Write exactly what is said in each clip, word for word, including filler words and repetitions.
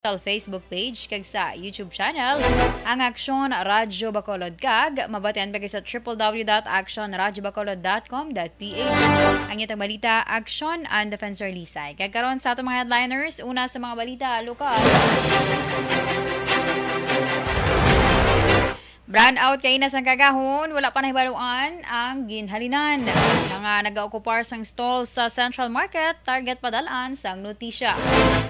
official Facebook page kag sa YouTube channel, ang Aksyon Radyo Bacolod, kag mabatian pa sa triple W dot action radyo bacolod dot com dot P H. Ang inyong balita, Aksyon, ang Defensor Lisay. Kag karon sa atong mga headliners, una sa mga balita lokal. Brownout kaina sang kagahon, wala pa nahibaluan ang ginhalinan. Mga nagaokupar sang stall sa Central Market, target padal-an sang notisya.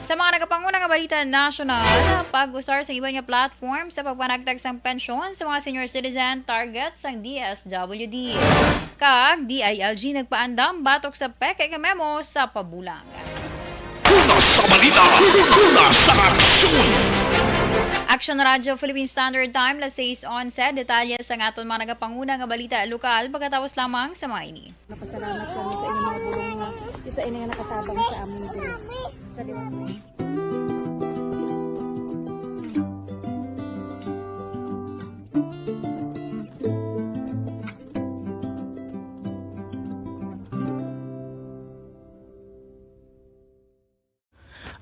Sa mga nagapanguna nga balita nasyonal, pag-usar sang iban nga platform sa pagpanagtag sang pensyon sa mga senior citizen, target sang D S W D. Kag D I L G nagpaandam batok sa peke nga memo sa pabulang. Una sa balita, una sa aksyon. Aksyon Radyo Philippine Standard Time, las sais onse. Detalye sa aton mga nagapanguna nga balita lokal pagkatapos lamang sa mga ini. Napasalamat kami sa inyong mga bulong nga isa ini nga nakatabang sa amin diri. Sa liwat.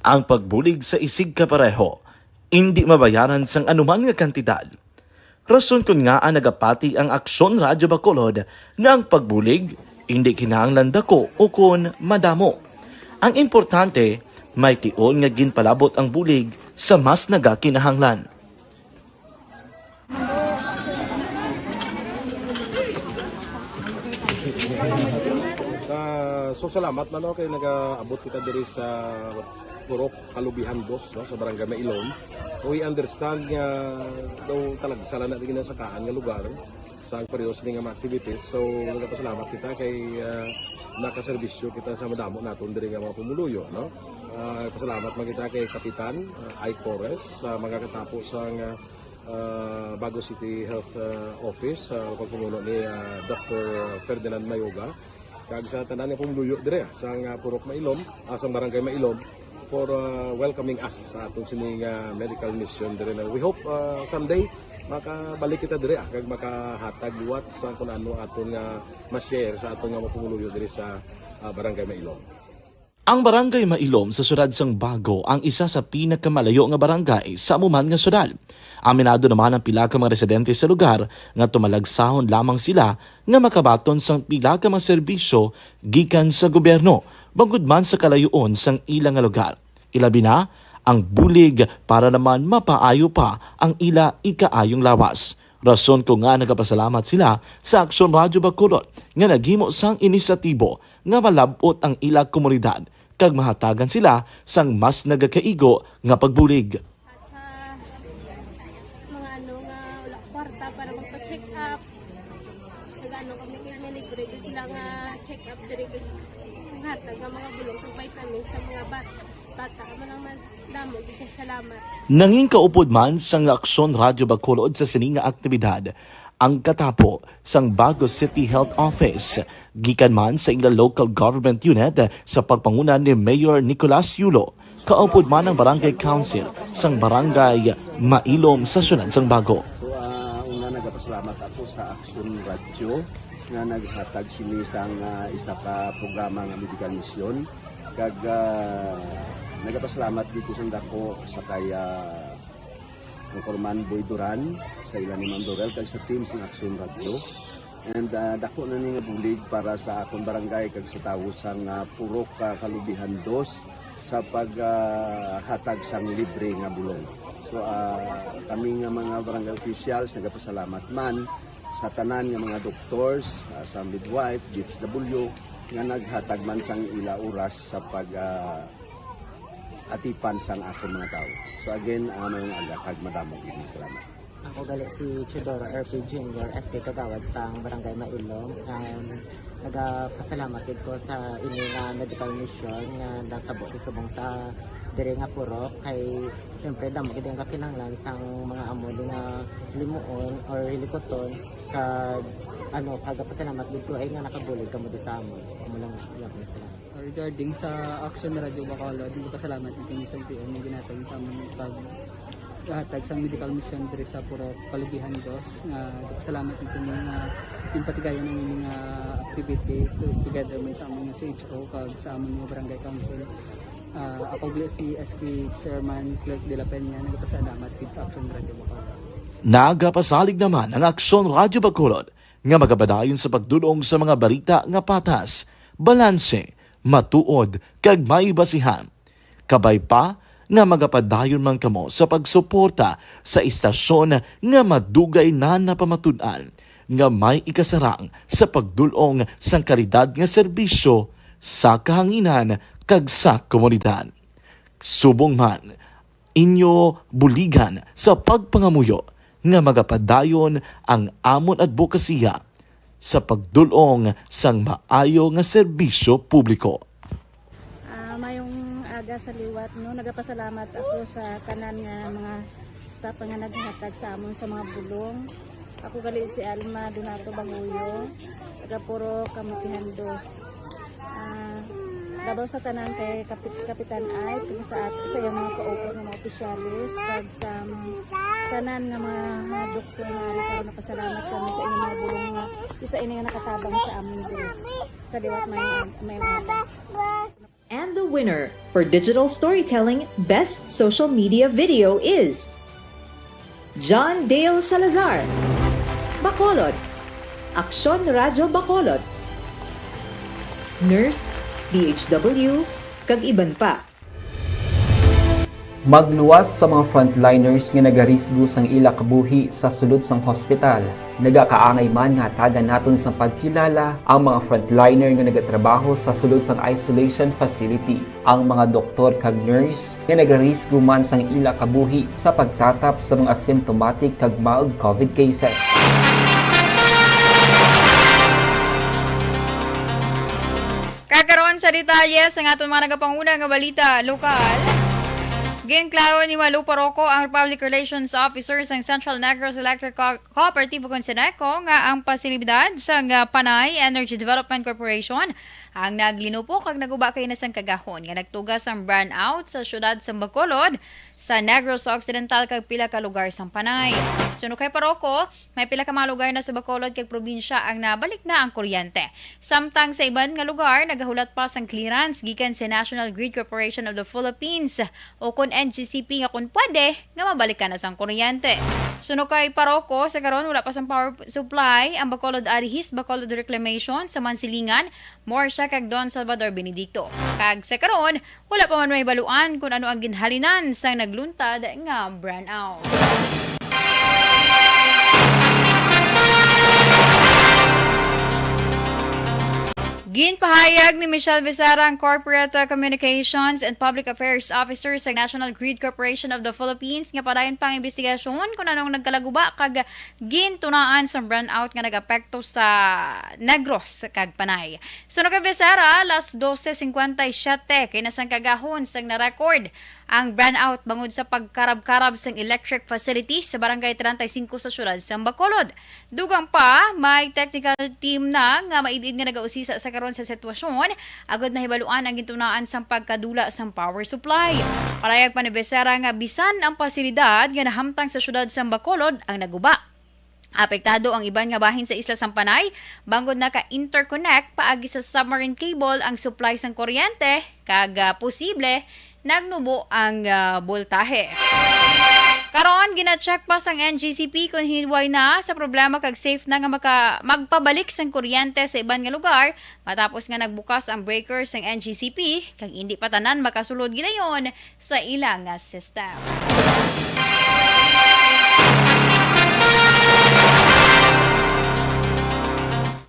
Ang pagbulig sa isigkapareho indi mabayaran sang anuman nga kantidad. Rason kon ngaa nagapati ang Aksyon Radyo Bacolod nga ang pagbulig indi kinahanglan dako ukon madamo. Ang importante, may tion nga ginpalabot ang bulig sa mas nagakinahanglan. Ah, so, salamat man, no, kay nagaabot kita diri sa Purok Kalubihan Dos, no, sa Barangay Mailom. We understand nga daw talagsa lang na ginasakaan nga lugar sa ang pareho sini nga mga activities. So, nagapasalamat kita kay, ah, nakaserbisyo kita sa madamo naton diri nga mga pumuluyo, no? Ah, pasalamat man kita kay Kapitan, ah, Ike Torres, sa mga katapo sa nga, ah, Bago City Health, ah, Office, sa pagpamuno ni, ah, Doctor Ferdinand Mayoga, kag sa tanan nga pumuluyo diri, ah, sa nga Purok Mailom, ah, sa Barangay Mailom, for, ah, welcoming us sa atong sini nga medical mission diri na. We hope, ah, someday makabalik kita diri, ah, kag makahatag liwat sa kun ano aton nga ma-share sa aton nga mga pumuluyo diri sa, ah, Barangay Mailom. Ang Barangay Mailom sa siyudad sang Bago ang isa sa pinakamalayo nga barangay sa amo man nga siyudad. Aminado naman ang pila ka mga residente sa lugar nga tumalagsahon lamang sila nga makabaton sang pila ka mga serbisyo gikan sa gobyerno, bangod man sa kalayoon sang ila nga lugar. Ilabi na ang bulig para naman mapaayo pa ang ila ikaayong lawas. Rason kon ngaa nagapasalamat sila sa Aksyon Radyo Bacolod nga naghimo sang inisyatibo nga malab-ot ang ila komunidad kag mahatagan sila sang mas nagakaigo nga pagbulig. At sa mga ano nga wala kwarta para magpa-check up, nag-ano kami, may libre gyud sila nga check up diri, kag hatag nga mga bulong kag vitamin sa mga bat-, bata. Amo lang man, damo gyud kay salamat. Nangin kaupod man sang Aksyon Radyo Bacolod sa sini nga aktibidad ang katapo sang Bago City Health Office, gikan man sa ila local government unit sa pagpanguna ni Mayor Nicolas Yulo. Kaupod man ang Barangay Council sang Barangay Mailom sa siyudad sang Bago. So, ah, una, nagapasalamat ako sa Aksyon Radyo nga naghatag sini sang, ah, isa ka programa nga medical mission. Kag, ah, nagapasalamat dito sa dako sa kay, ah, Congressman Boy Duran, sa ila ni Ma'am Dorel, kag sa team sang Aksyon Radyo. And, ah, dako na ni nga bulig para sa akon barangay kag sa tawo sang, ah, Purok, ah, Kalubihan Dos sa pag, ah, hatag sang libre nga bulong. So, ah, kami nga mga barangay officials nagapasalamat man sa tanan nga mga doctors, ah, sa midwife, D S W, nga naghatag man sang ila oras sa pag, ah, atipan sang akon mga tawo. So again, ah, mayong aga kag madamo gid nga salamat. Ako gali si Teodoro R P Junior, S K Kagawad sang Barangay Mailom. Um, nagapasalamat gid ko sa ini nga medical mission nga natabo sa subong sa diri nga purok, kay syempre damo gid ang kakinahanglan sang mga amo ni nga limuon or hilikuton, kag ano, kagapasalamat gid ko ay nga nakabulig kamo di sa amon. Amo lang gyapon, salamat. Regarding sa Action Radio Bacolod, nagpasalamat ang Team S L T M nga ginhatag sa amon pag hatag sang medical mission diri sa Purok Kalubihan Dos. Nga nagpasalamat ang kini nga ginpatigayon ang ini nga activity to-, together man sa amon nga C H O kag sa amon nga barangay council. Ah, ako gali si S K Chairman Clerk de la Peña, nagapasalamat gid sa Action Radio Bacolod. Nagapasalig naman ang Aksyon Radyo Bacolod nga magapadayon sa pagdul-ong sa mga balita nga patas, balanse, matuod, kag may basihan. Kabay pa nga magapadayon man kamo sa pagsuporta sa istasyon nga madugay na napamatud-an nga may ikasarang sa pagdul-ong sang kalidad nga serbisyo sa kahanginan kag sa komunidad. Subong man, inyo buligan sa pagpangamuyo nga magapadayon ang amon adbokasiya sa pagdul-ong sang maayo nga serbisyo publiko. Ah, mayong aga sa liwat, no. Nagapasalamat ako sa tanan nga mga staff nga naghatag sa amon sa mga bulong. Ako gali si Alma Donato Banguyo, taga Purok Kamutihan Dos. Ah, labaw sa tanan kay Kapit Kapitan Ike, sa, sa iyang mga kaupod nga mga opisyalis, kag sa mga tanan nga mga doktor nga ari karon, napasalamat kami sa inyong mga bulong nga isa ini nga nakatabang sa amon diri. Sa liwat may may And the winner for digital storytelling best social media video is John Dale Salazar, Bacolod, Aksyon Radyo Bacolod, Nurse, D H W, kag iban pa. Magluwas sa mga frontliners nga nagarisgo sang ila kabuhi sa sulod sang hospital. Nagakaangay man nga hatagan naton sang pagkilala ang mga frontliner nga nagatrabaho sa sulod sang isolation facility, ang mga doktor kag nurse nga nagarisgo man sang ila kabuhi sa pagtatap sa mga asymptomatic kag mild COVID cases. Kag karon sa detalye sang aton mga nagapanguna nga balita lokal. Ginklaro ni Malu Parroco, ang Public Relations Officer sang Central Negros Electric Co-, Cooperative o kon Ceneco, nga ang pasilidad sang, ah, Panay Energy Development Corporation ang naglinupo kag naguba kaina sang kagahon nga nagtuga sang brownout sa siyudad sang Bacolod, sa Negros Occidental kag pila ka lugar sang Panay. Suno kay Parroco, may pila ka mga lugar na sa Bacolod kag probinsya ang nabalik na ang kuryente. Samtang sa iban nga lugar, nagahulat pa sang clearance gikan sa National Grid Corporation of the Philippines o kon N G C P nga kon pwede nga mabalikan na sang kuryente. Suno kay Parroco, sa karon wala pa sang power supply ang Bacolod Arihis, Bacolod Reclamation sa Mansilingan, Morsia kag Don Salvador Benedicto. Kag sa karon, wala pa man mahibaluan kon ano ang ginhalinan sang nagluntad nga brownout. Ginpahayag ni Michelle Becerra, ang Corporate Communications and Public Affairs Officer sa National Grid Corporation of the Philippines, nga padayon pa ang imbestigasyon kon anong nagkalaguba kag gintunaan sa brownout nga nagapekto sa Negros kag Panay. Suno kay Becerra, alas dose cincuenta y siete kaina sang kagahon sang na-record ang brownout bangod sa pagkarab-karab sang electric facility sa Barangay treinta y cinco sa siyudad sang Bacolod. Dugang pa, may technical team na nga maid-id nga nagausisa sa karon sa sitwasyon, agod mahibaluan ang gintunaan sang pagkadula sang power supply. Parayag pa ni Becerra nga bisan ang pasilidad nga nahamtang sa siyudad sang Bacolod ang naguba. Apektado ang iban nga bahin sa isla sang Panay, bangod naka-interconnect paagi sa submarine cable ang supply sang kuryente, kag, ah, posible nagnubo ang, ah, boltahe. Karon, gina-check pa sang N G C P kon hinway na sa problema kag safe na nga maka-, magpabalik sang kuryente sa iban nga lugar, matapos nga nagbukas ang breaker sang N G C P, kag indi pa tanan makasulod gilayon sa ila nga system.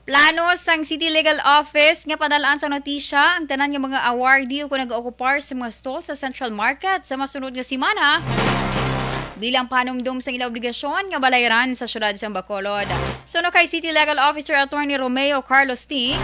Plano sang City Legal Office nga padal-an sa notisya ang tanan nga mga awardee o kon nag-occupar sa mga stall sa Central Market sa masunod nga semana, bilang panumdom sa ila obligasyon nga balayran sa siyudad sang Bacolod. Suno kay City Legal Officer Attorney Romeo Carlos Ting,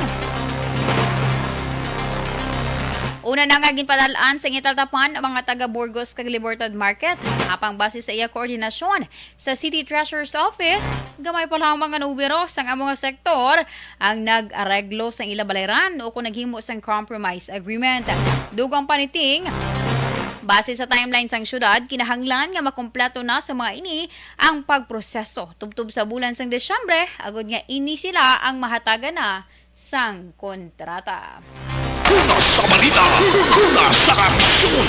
una na nga ginpadal-an sa iyang talatapan ang mga taga Burgos kag Libertad Market, apang base sa iya koordinasyon sa City Treasurer's Office, gamay pa lamang nga numero sang amo nga sektor ang nag-areglo sang ila balayran o kon naghimo sang compromise agreement. Dugang pa ni Ting, base sa timeline sang syudad, kinahanglan nga makumpleto na sa mga ini ang pagproseso tubtob sa bulan sang Disyembre, agod nga ini sila ang mahatagan na sang kontrata. Una sa balita, una sa aksyon.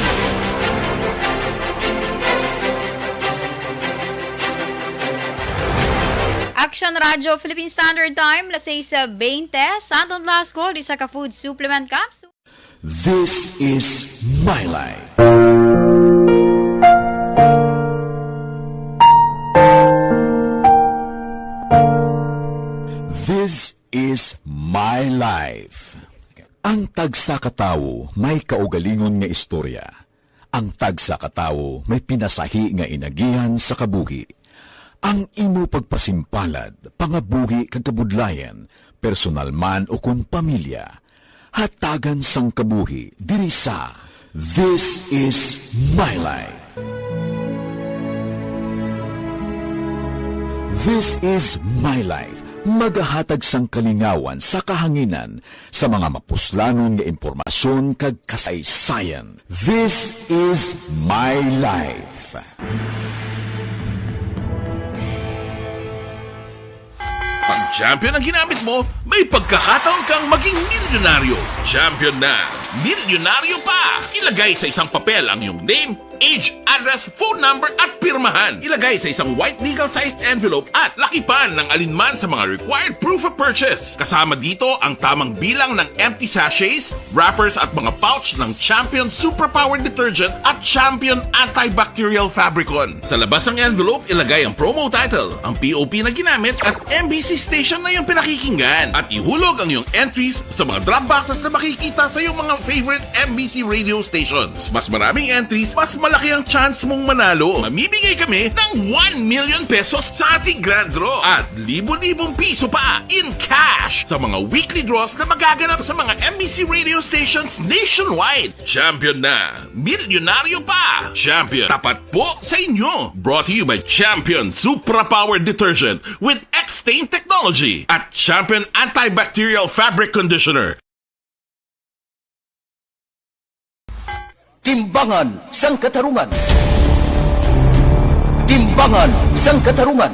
Action Radio Philippine Standard Time, las seis veinte, Santon Blasco, isa ka food supplement capsule. This is My Life. This is My Life. Ang tagsa ka tawo may kaugalingon nga istorya. Ang tagsa ka tawo may pinasahi nga inagihan sa kabuhi. Ang imo pagpasimpalad, pangabuhi kag kabudlayan, personal man ukon pamilya, hatagan sang kabuhi diri sa This Is My Life. This Is My Life, magahatag sang kalingawan sa kahanginan sa mga mapuslanon nga impormasyon kag kasaysayan. This Is My Life. Pag champion ang ginamit mo, may pagkakataon kang maging milyonaryo. Champion na, milyonaryo pa! Ilagay sa isang papel ang iyong name, age, address, phone number, at pirmahan. Ilagay sa isang white legal-sized envelope at lakipan ng alinman sa mga required proof of purchase. Kasama dito ang tamang bilang ng empty sachets, wrappers at mga pouch ng Champion Superpower Detergent at Champion Antibacterial Fabricon. Sa labas ng envelope, ilagay ang promo title, ang P O P na ginamit at M B C station na iyong pinakikinggan. At ihulog ang iyong entries sa mga drop boxes na makikita sa iyong mga favorite M B C radio stations. Mas maraming entries, mas malaki ang chance mong manalo. Mamimigay kami ng one million pesos sa ating grand draw at libo-libong piso pa in cash sa mga weekly draws na magaganap sa mga M B C radio stations nationwide. Champion na! Milyonaryo pa! Champion, tapat po sa inyo! Brought to you by Champion Supra Power Detergent with X-Stain Technology at Champion Antibacterial Fabric Conditioner. Timbangan sang Katarungan. Timbangan sang Katarungan.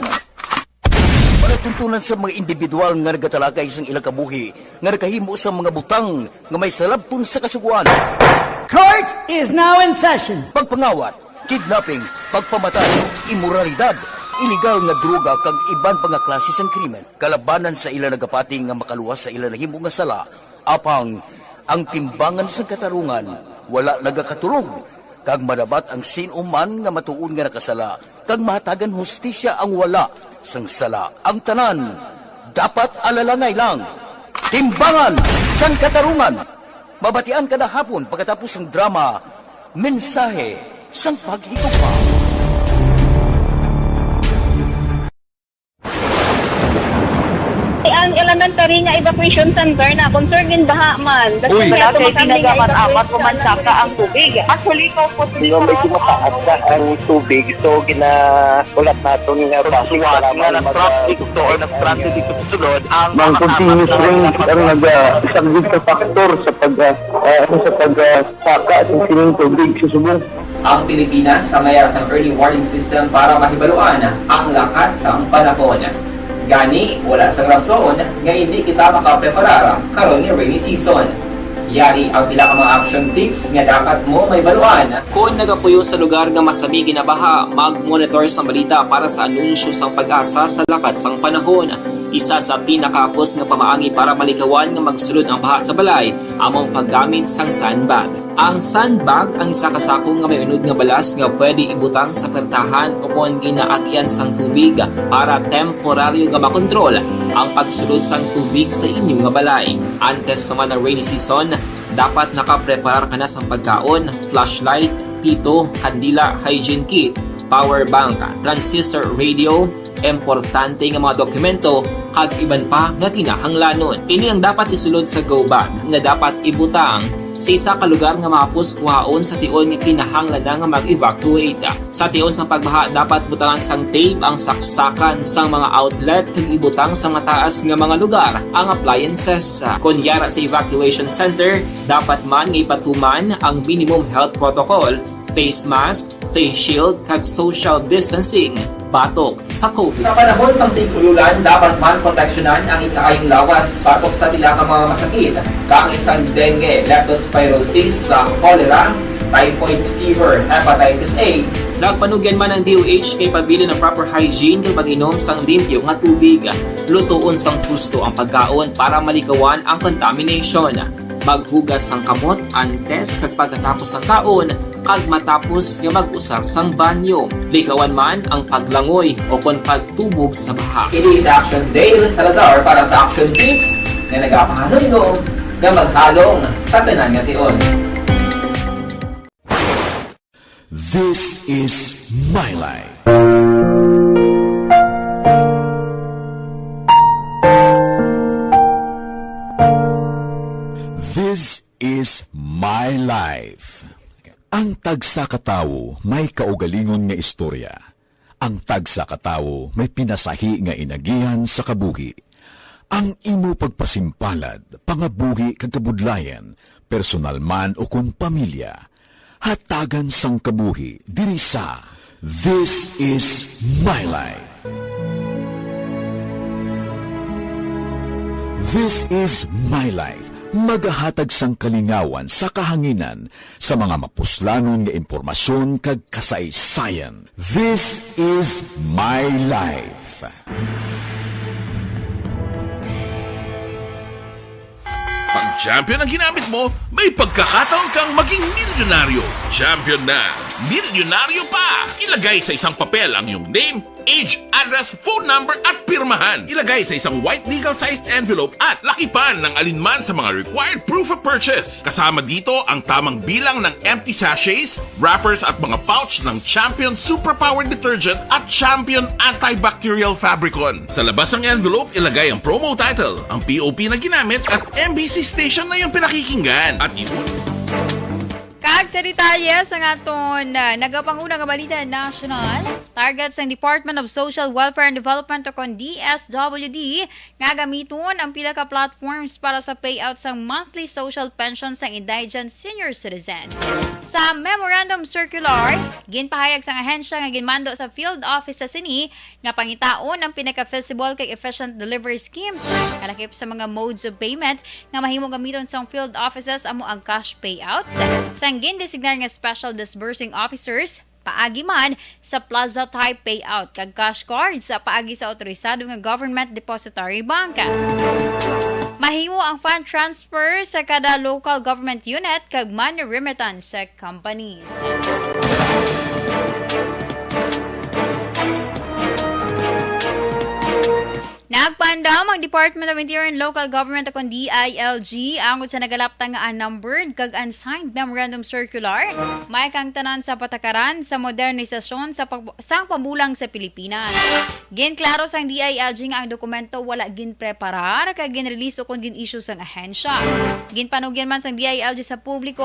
Palatuntunan sa mga individual nga nagatalakay sang ilang kabuhi nga nakahimo sang mga butang nga may salabton sa Kasugoan. Court is now in session. Pagpangawat, kidnapping, pagpamatay, imoralidad, iligal nga droga kag iban pa nga klase sang krimen kalabanan sa ila nagapati nga makaluwas sa ila nahimo nga sala. Apang ang Timbangan sang Katarungan wala nagakatulog, kag madabat ang sin-o man nga matuod nga nakasala, kag mahatagan hustisya ang wala sang sala. Ang tanan dapat alalangay lang. Timbangan sang Katarungan, mabatian kada hapon pagkatapos sang drama, Mensahe sang Paghigugma. Ang elementary nga evacuation center na concern gin baha man. Uy. Wala kay tinaga man amat o mansaka ang tubig. Actually, ko po, medyo mataas na ang tubig. So, gina-, ulat naton nga basi nga nag-traffic to or nag-transit dito sa sulod ang mga continuous rains ang nag-, ah, isang big factor sa pag, ah, ah, sa pag, ah, saka sa sining tubig sa subong. Ang Pilipinas ang may sang early warning system para mahibaluan ang lakat sang panahon. Gani, wala sang rason nga hindi kita makapreparar karon ni rainy season. Yari ang pila ka mga action tips nga dapat mo mahibaluan. Kon nagapuyo sa lugar nga masami ginabaha, mag-monitor sa balita para sa anunsyo sang PAGASA sa lakat sang panahon. Isa sa pinakahapos nga pamaagi para malikawan nga magsulod ang baha sa balay amo ang paggamit sang sandbag. Ang sandbag ang isa ka sako nga may unod nga balas nga pwede ibutang sa pertahan o kon ginaagian sang tubig para temporaryo nga makontrol ang pagsulod sang tubig sa inyo nga balay. Antes pa man ang rainy season, dapat nakapreparar ka na sang pagkaon, flashlight, pito, kandila, hygiene kit, power bank, transistor radio, importante nga mga dokumento, kag iban pa nga kinahanglanon. Ini ang dapat isulod sa go bag nga dapat ibutang sa isa ka lugar nga mahapos kuhaon sa tion nga kinahanglan na nga mag-evacuate. Sa tion sang pagbaha, dapat butangan sang tape ang saksakan sang mga outlet kag ibutang sa mataas nga mga lugar ang appliances. Kon yara sa evacuation center, dapat man nga ipatuman ang minimum health protocol, face mask, face shield, kag social distancing. batok sa COVID. Sa panahon sang tig-ululan, dapat man proteksyonan ang ikaayong lawas batok sa pila ka mga masakit, kang sang dengue, leptospirosis, sa cholera, typhoid fever, hepatitis A. Nagpanugyan man ang D O H kay pabilin ang proper hygiene kag pag-inom sang limpyo nga tubig. Lutoon sang husto ang pagkaon para malikawan ang contamination. Maghugas sang kamot antes kag pagkatapos sang kaon, kag matapos nga mag-usar sang banyo. Likawan man ang paglangoy o kon pagtubog sa baha. Ini si Action Dale Salazar para sa Action Tips nga nagapahanumdom nga maghalong sa tanan nga tion. This is my life. This is my life. Ang tagsa ka tawo may kaugalingon nga istorya. Ang tagsa ka tawo may pinasahi nga inagihan sa kabuhi. Ang imo pagpasimpalad, pangabuhi kag kabudlayan, personal man o kon pamilya, hatagan sang kabuhi diri sa This Is My Life. This Is My Life, magahatag sang kalingawan sa kahanginan sa mga mapuslanon nga impormasyon kag kasaysayan. This Is My Life. Pag champion ang ginamit mo, may pagkakataon kang maging milyonaryo. Champion na, milyonaryo pa! Ilagay sa isang papel ang iyong name, age, address, phone number, at pirmahan. Ilagay sa isang white legal-sized envelope at lakipan ng alinman sa mga required proof of purchase. Kasama dito ang tamang bilang ng empty sachets, wrappers, at mga pouch ng Champion Superpower Detergent at Champion Antibacterial Fabricon. Sa labas ng envelope, ilagay ang promo title, ang P O P na ginamit, at M B C station na iyong pinakikinggan. At yun. Kag sa detalye sa aton, ah, nagapanguna nga balita nasyonal, target sang Department of Social Welfare and Development o kon D S W D nga gamiton ang pila ka platforms para sa payout sang monthly social pension sang indigent senior citizens. Sa memorandum circular, ginpahayag sang ahensya nga ginmando sa field office sa sini nga pangitaon ang pinaka-feasible kag efficient delivery schemes. Kalakip sa mga modes of payment nga mahimo gamiton sang field offices amo ang cash payouts, sang gindesignar nga special disbursing officers, paagi man sa plaza type payout kag cash cards sa paagi sa autorisado nga government depository bank. Mahimo ang fund transfer sa kada local government unit kag money remittance sa companies. Nagpaandam ang Department of Interior and Local Government o kon D I L G angod sa nagalaptang nga unnumbered kag unsigned memorandum circular may kaangtanan sa patakaran sa modernisasyon sa pag-, sang pamulang sa Pilipinas. Ginklaro sang D I L G nga ang dokumento wala ginpreparar kag ginrelease o kon gin-issue sang ahensya. Ginpanugyan man sang D I L G sa publiko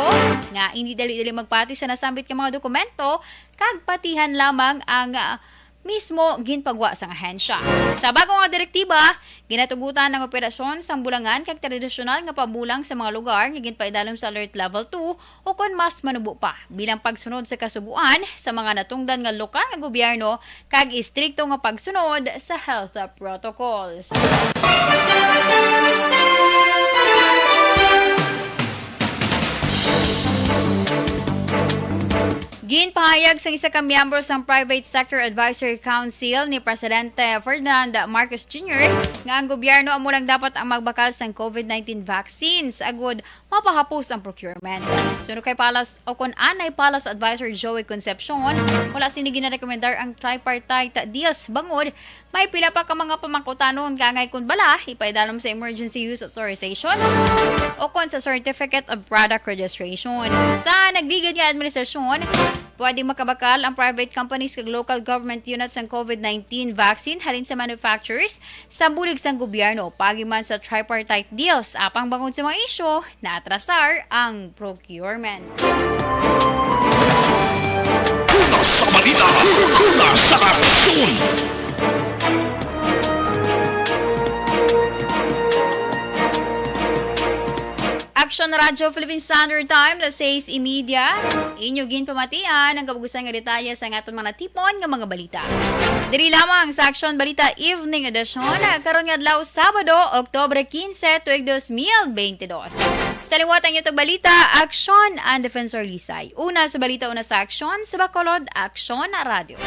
nga indi dali-dali magpati sa nasambit nga mga dokumento kag patihan lamang ang, ah, mismo ginpagwa sang ahensya. Sa bago nga direktiba, ginatugutan ang operasyon sang bulangan kag tradisyonal nga pamulang sa mga lugar nga ginpaidalom sa Alert Level two o kon mas manubo pa, bilang pagsunod sa kasugoan sa mga natungdan nga lokal nga gobyerno kag istrikto nga pagsunod sa health protocols. Ginpahayag sang isa ka miyembro sang Private Sector Advisory Council ni Presidente Ferdinand Marcos Junior nga ang gobyerno amo lang dapat ang magbakal sang COVID nineteen vaccines agud mapahapos ang procurement. Suno kay Palace o kon anay Palace Advisor Joey Concepcion, wala sini ginarekomendar ang tripartite deals bangod may pila pa ka mga pamangkutanon nga angay kon bala ipaidalom sa emergency use authorization o kon sa certificate of product registration. Sa nagligad nga administrasyon, pwede makabakal ang private companies kag local government units sang COVID nineteen vaccine halin sa manufacturers sa bulig sang gobyerno, paagi man sa tripartite deals, apang bangod sa mga isyu, naatrasar ang procurement. Una sa balita, una sa aksyon. Action Radyo Philippine Standard Time, alas sais y media. Inyo ginpamatian ang kabugusan nga detalye sa aton mga natipon nga mga balita. Diri lamang sa Aksyon Balita Evening Edition, karon nga adlaw, Sabado, Oktubre quince, tuig dos mil veintidós. Sa liwat ang inyong balita, Aksyon and Defensor Lisay. Una sa balita, una sa aksyon, sa Bacolod, Aksyon Radyo.